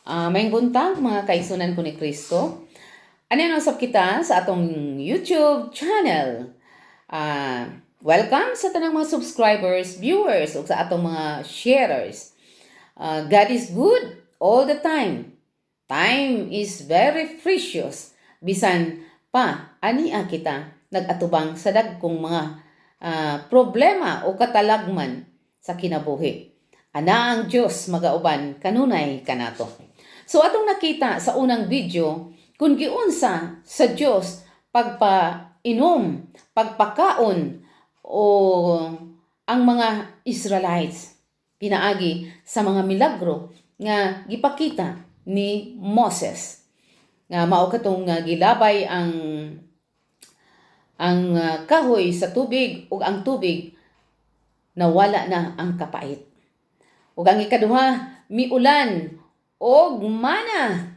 Maayong buntag, mga kaigsuonan ko ni Kristo. Ano yan, usab kita sa atong YouTube channel. Welcome sa tanang mga subscribers, viewers, ug sa atong mga sharers. God is good all the time. Time is very precious. Bisan pa ania kita nag-atubang sa dagkong mga problema o katalagman sa kinabuhi. Ana ang Diyos magauban kanunay kanato. So atong nakita sa unang video kung giunsa sa Diyos pagpainom, pagpakaon o ang mga Israelites pinaagi sa mga milagro nga gipakita ni Moses nga mao katong nga gilabay ang kahoy sa tubig ug ang tubig nawala na ang kapait. Ug ang ikaduha, miulan og mana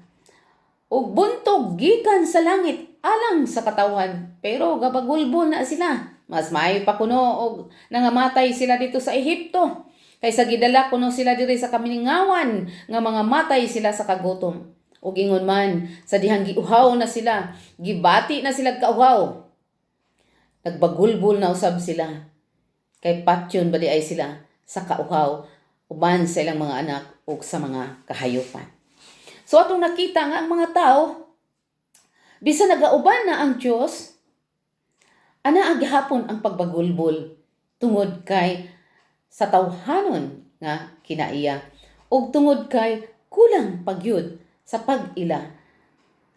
ug buntog gikan sa langit alang sa katawhan, pero gabagulbol na sila. Mas maayo pa kuno og nangamatay sila dito sa Ehipto kaysa gidala kuno sila diri sa kaminingawan nga mga matay sila sa kagutom. Ug ingon man sa dihang giuhaw na sila, gibati na sila kauhaw, nagbagulbol na usab sila kay patyon bali ay sila sa kauhaw uban sa ilang mga anak ug sa mga kahayupan. So atong nakita nga ang mga tao, bisan nagauban na ang Dios, ana ang gihapon ang pagbagulbol tungod kay sa tawhanon nga kinaiya ug tungod kay kulang pagyud sa pag-ila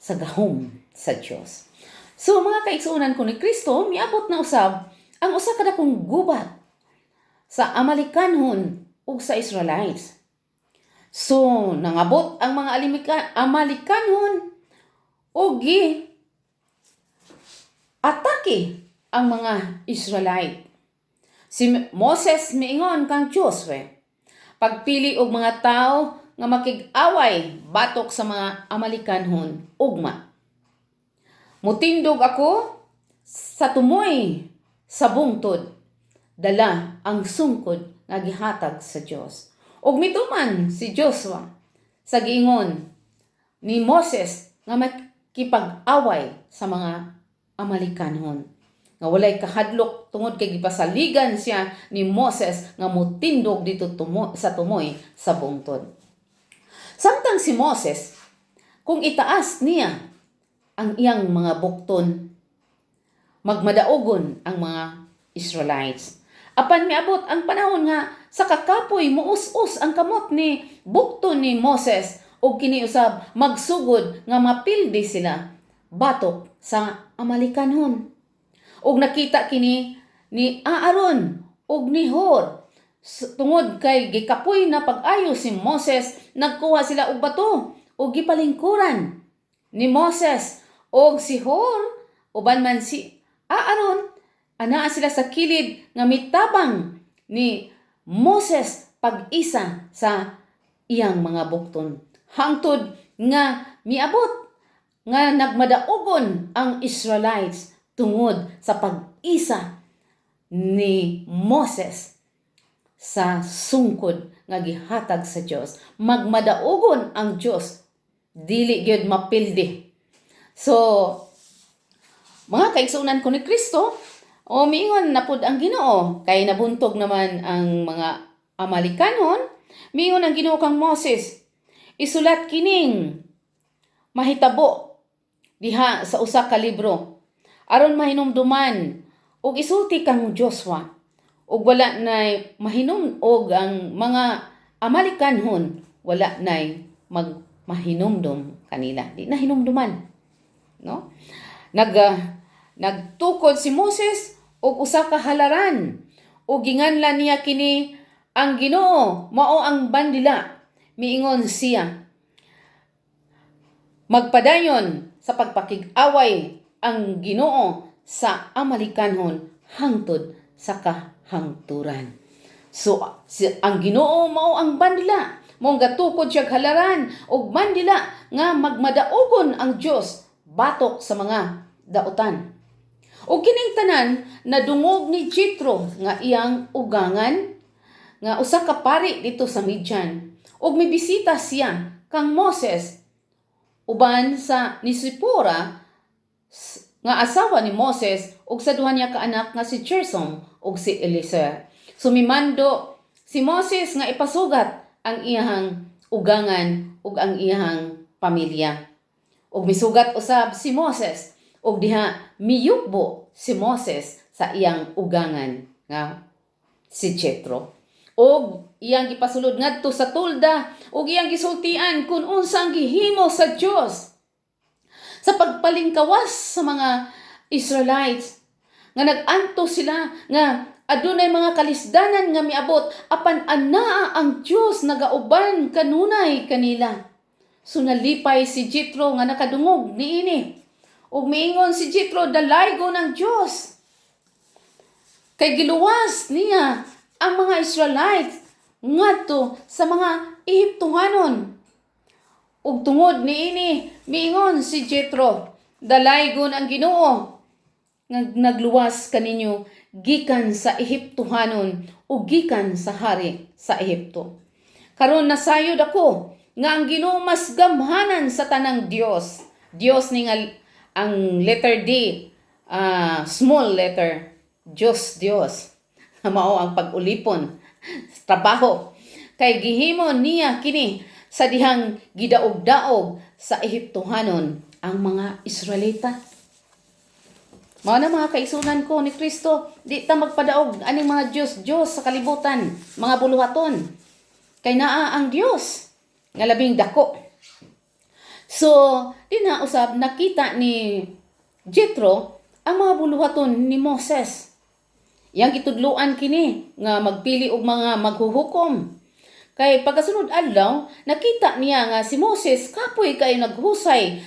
sa gahom sa Dios. So mga kaigsuonan ko ni Kristo, miabot na usab ang usa ka dakong gubat sa Amalekanhon ug sa Israelites. So nangabot ang mga Amalekanhon ug gi atake ang mga Israelite. Si Moses miingon kang Josue, pagpili og mga tao nga makig-away batok sa mga Amalekanhon ugma. Mutindog ako sa tumoy sa bungtod, dala ang sungkod nga gihatag sa Dios. Ug mituman si Joshua sa giingon ni Moses nga makipag-away sa mga Amalekanhon nga walay kahadlok tungod kay gipasaligan siya ni Moses nga mutindog dito sa tumoy sa bungtod. Samtang si Moses, kung itaas niya ang iyang mga bukton, magmadaugon ang mga Israelites. Apan miabot ang panahon nga sa kakapoy muus-us ang kamot ni bukton ni Moses ug kini usab magsugod nga mapildi sila batok sa Amalekanhon. Ug nakita kini ni Aaron ug ni Hur. Tungod kay gikapoy na pag-ayo si Moses, nagkuha sila og bato ug gipalingkuran ni Moses og si Hur uban man si Aaron. Anaa sila sa kilid nga mitabang ni Moses pag-isa sa iyang mga bukton hangtod nga miabot nga nagmadaugon ang Israelites tungod sa pag-isa ni Moses sa sungkod nga gihatag sa Dios. Magmadaugon ang Dios, dili gyud mapildi. So mga kaigsuonan ko ni Kristo, o miingon na pud ang Ginoo kay nabuntog naman ang mga Amalekanon. Miingon ang Ginoo kang Moses, isulat kining mahitabo diha sa usa ka libro aron mahinumduman ug isulti kang Joshua ug wala nay mahinum og ang mga Amalekanhon, wala nay mag mahinumdum kanila, di na hinumduman, no? Nagtukod si Moses og usa ka halaran ug ginganlan niya kini, "Ang Ginoo mao ang bandila." Miingon siya, magpadayon sa pagpakig-away ang Ginoo sa Amalekanhon hangtod sa kahangturan. So ang Ginoo mao ang bandila. Mao gatukod siya halaran og bandila nga magmadaugon ang Dios batok sa mga dautan. O kining tanan nadungog ni Jethro nga iyang ugangan nga usa ka pari dito sa Midian. Ug mibisita siya kang Moses uban sa ni Sipora nga asawa ni Moses ug sa duha niya ka anak nga si Gersom ug si Eliezer. So mimando si Moses nga ipasugat ang iyahang ugangan ug ang iyahang pamilya. Ug misugat usab si Moses ug diha miyukbo si Moses sa iyang ugangan nga si Jethro. Og iyang gipasulod ngadto sa tolda ug iyang gisultian kung unsa ang gihimo sa Dios sa pagpalingkawas sa mga Israelites nga nag-antos sila nga adunay mga kalisdanan nga miabot, apan anaa ang Dios nagauban kanunay kanila. So nalipay si Jethro nga nakadungog niini. Ug miingon si Jethro, "Dalaygon ang Dios kay giluwas niya ang mga Israelites ngadto sa mga Ehiptohanon." Ug tungod niini miingon si Jethro, "Dalaygon ang Ginoo nga nagluwas kaninyo gikan sa Ehiptohanon ug gikan sa hari sa Ehipto. Karon nasayod ako nga ang Ginoo mas gamhanan sa tanang Dios." Dios ni nga ang letter D, small letter, Dios Dios. Mao ang pag-ulipon, trabaho. Kay gihimo niya kini sa dihang gidaog-daog sa Ehiptohanon ang mga Israelita. Mao na, mga kaigsuonan ko ni Kristo, di ta magpadaog aning mga Dios Dios sa kalibutan, mga buluhaton. Kay naa ang Dios nga labing dako. So, di na usab nakita ni Jethro ang mga buluhaton ni Moses. Iyang gitudluan kini nga magpili og mga maghuhukom. Kay pagkasunod adlaw, nakita niya nga si Moses kapoy kayo naghusay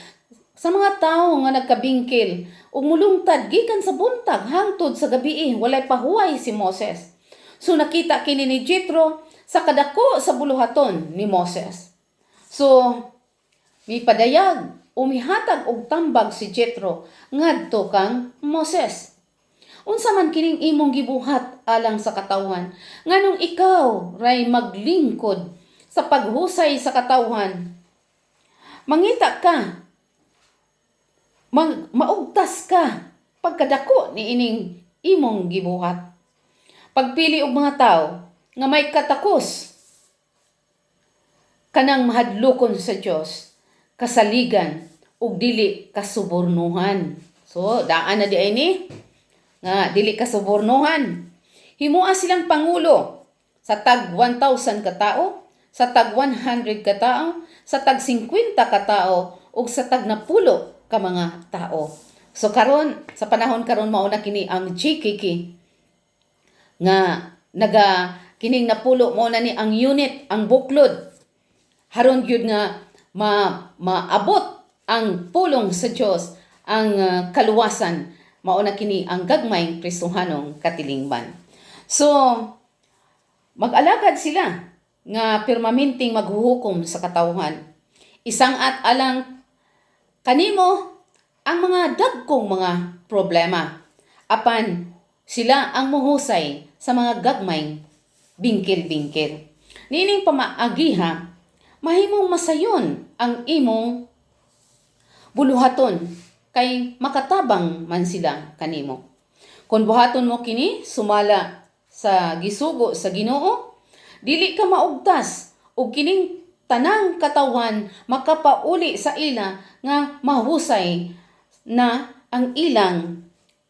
sa mga tawo nga nagkabingkil ug mulungtad gikan sa buntag hangtod sa gabii, walay pahuway si Moses. So nakita kini ni Jethro sa kadako sa buluhaton ni Moses. So mipadayag o mihatag og tambag si Jethro ngadto kang Moses. "Unsa man kining imong gibuhat alang sa katawhan? Nganong ikaw ray maglingkod sa paghusay sa katawhan? Mangita ka, maugtas ka pagkadako ni ining imong gibuhat." Pagpili og mga tawo nga may katakos kanang mahadlokon sa Dios, kasaligan ug dili kasubornuhan. So daan na diay ni nga dili kasubornuhan. Himua silang pangulo sa tag 1,000 ka tao, sa tag 100 ka tao, sa tag 50 ka tao ug sa tag 10 ka mga tao. So karon, sa panahon karon, mao na kini ang GKK nga naga kining 10, mao na ni ang unit, ang buklod haron gyud nga maabot ang pulong sa Dios, ang kaluwasan. Mao na kini ang gagmayng Kristohanong katilingban. So mag-alagad sila nga permanenteng maghuhukom sa katawhan. Isang-at alang kanimo ang mga dagkong mga problema, apan sila ang muhusay sa mga gagmayng bingkil-bingkil. Niining pamaagiha, mahimong masayon ang imong buluhaton kay makatabang man sila kanimo. Kung buhaton mo kini sumala sa gisugo sa Ginoo, dili ka maugtas ug kining tanang katawan makapauli sa ila nga mahusay na ang ilang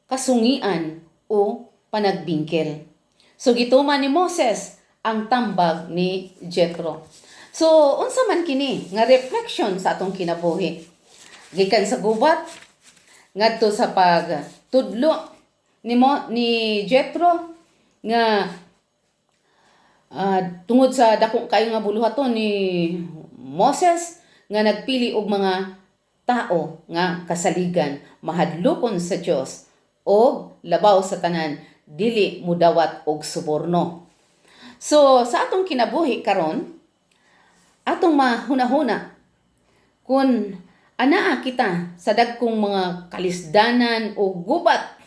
kasungian o panagbingkil. So gituman ni Moses ang tambag ni Jethro. So unsa man kini nga reflection sa atong kinabuhi? Gikan sa gubat ngadto sa pagtudlo ni Jethro nga tungod sa dako kayo nga buluhaton ni Moses nga nagpili og mga tao nga kasaligan, mahadlokon sa Dios og labaw sa tanan, dili mudawat og suborno. So sa atong kinabuhi karon, atong mahunahuna kung anaa kita sa dagkong mga kalisdanan o gubat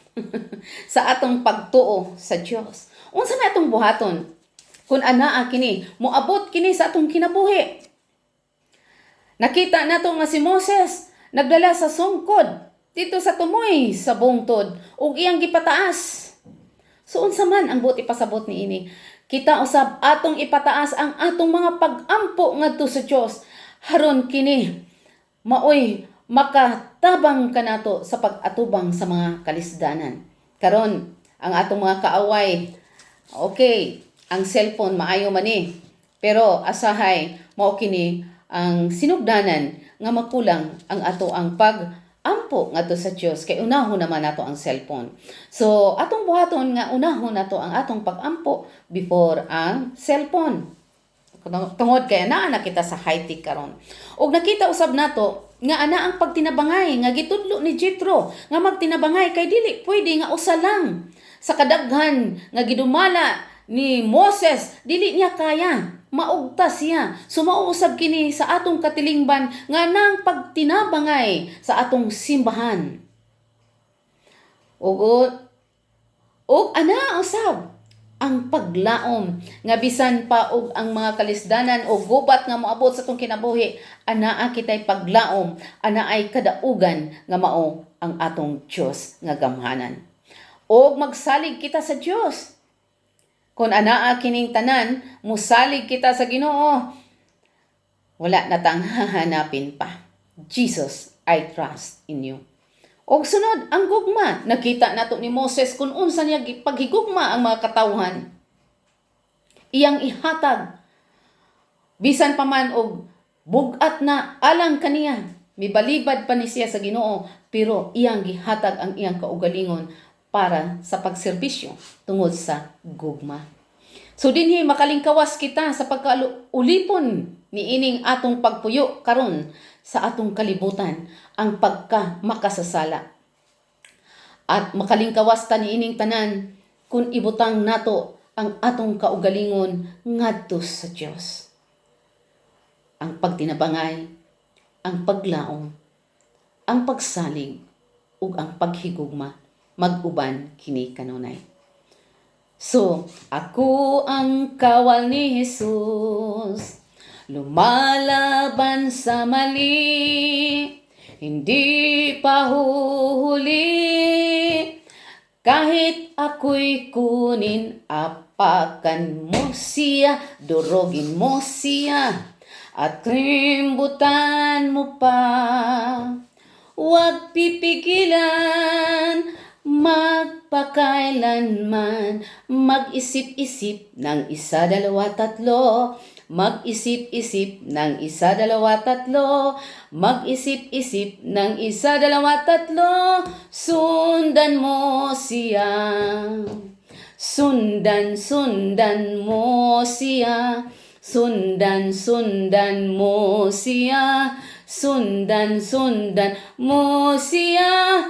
sa atong pagtuo sa Dios. Unsa may atong buhaton kung anaa kini, moabot kini sa atong kinabuhi? Nakita nato nga si Moses nagdala sa sungkod dito sa tumoy sa bungtod ug iyang gipataas. So unsa man ang buot ipasabot niini? Kita usab atong ipataas ang atong mga pag-ampo ngadto sa Dios aron kini maoy makatabang kanato sa pag-atubang sa mga kalisdanan. Karon ang atong mga kaaway, okay, ang cellphone maayo man ni. Pero asahay mao kini ang sinugdanan nga makulang ang ato ang pag-ampo ngadto sa Dios kay unahon naman nato ang cellphone. So atong buhaton nga unahon nato ang atong pag-ampo before ang cellphone. Tungod kay naa na kita sa high-tech karon. Ug nakita usab nato nga ana ang pagtinabangay nga gitudlo ni Jethro nga magtinabangay kay dili pwede nga usa lang sa kadaghan nga gidumala ni Moses, dili niya kaya, maugta siya. So mauusab kini sa atong katilingban nga nang pagtinabangay sa atong simbahan ug ug ana usab ang paglaom nga bisan pa og ang mga kalisdanan o gubat nga moabot sa atong kinabuhi, anaa kitay paglaom, ana ay kadaugan nga mao ang atong Dios nga gamhanan og magsalig kita sa Dios. Kung anaa kining tanan, musalig kita sa Ginoo, wala na tang hahanapin pa. Jesus, I trust in you. Og sunod, ang gugma. Nakita nato ni Moses kung unsa niya paghigugma ang mga katawhan. Iyang ihatag. Bisan pa man og bugat na alang kaniya, mibalibad pa ni siya sa Ginoo, pero iyang gihatag ang iyang kaugalingon para sa pagserbisyo tungod sa gugma. So dinhi makalingkawas kita sa pagkaulipon niining atong pagpuyo karon sa atong kalibutan, ang pagka makasasala. At makalingkawas ta niining tanan kung ibutang nato ang atong kaugalingon ngadto sa Dios. Ang pagtinabangay, ang paglaom, ang pagsalig ug ang paghigugma, mag-uban kini kanunay. So, ako ang kawal ni Jesus, lumalaban sa mali, hindi pa huhuli. Kahit ako'y kunin, apakan mo siya, durugin mo siya, at rimbutan mo pa. Huwag pipigilan, magpakailanman, mag-isip-isip ng isa, dalawa, tatlo, mag-isip-isip ng isa, dalawa, tatlo, mag-isip-isip ng isa, dalawa, tatlo, sundan mo siya. Sundan, sundan mo siya. Sundan, sundan mo siya. Sundan, sundan mo siya.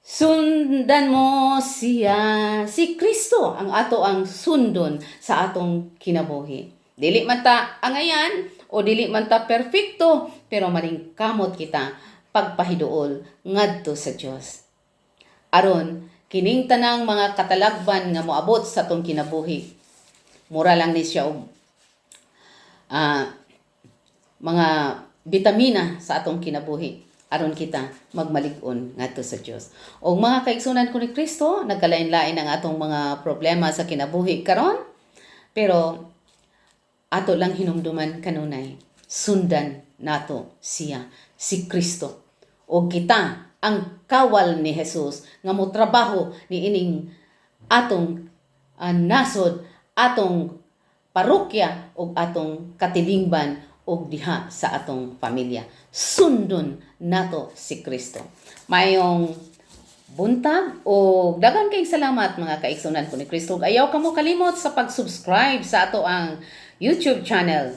Sundan mo siya. Si Kristo ang ato ang sundon sa atong kinabuhi. Dili man ta angayan o dili man ta perfecto, pero maningkamot kita pagpahiduol ngadto sa Dios. Aron kining tanang mga katalagban nga moabot sa atong kinabuhi, mura lang ni siya og mga bitamina sa atong kinabuhi aron kita magmalig-on ngadto sa Dios. Og mga kaigsunan ko ni Kristo, nagkalain-lain ang atong mga problema sa kinabuhi karon, pero ato lang hinumduman kanunay, sundan nato siya, si Kristo. Og kita ang kawal ni Jesus nga motrabaho ni ining atong nasod, atong parokya ug atong katilingban ug diha sa atong pamilya. Sundon nato si Kristo. Mayong buntag o daghan kay salamat, mga kaigsunan ko ni Kristo. Ug ayaw kamo kalimot sa pag-subscribe sa ato ang YouTube channel.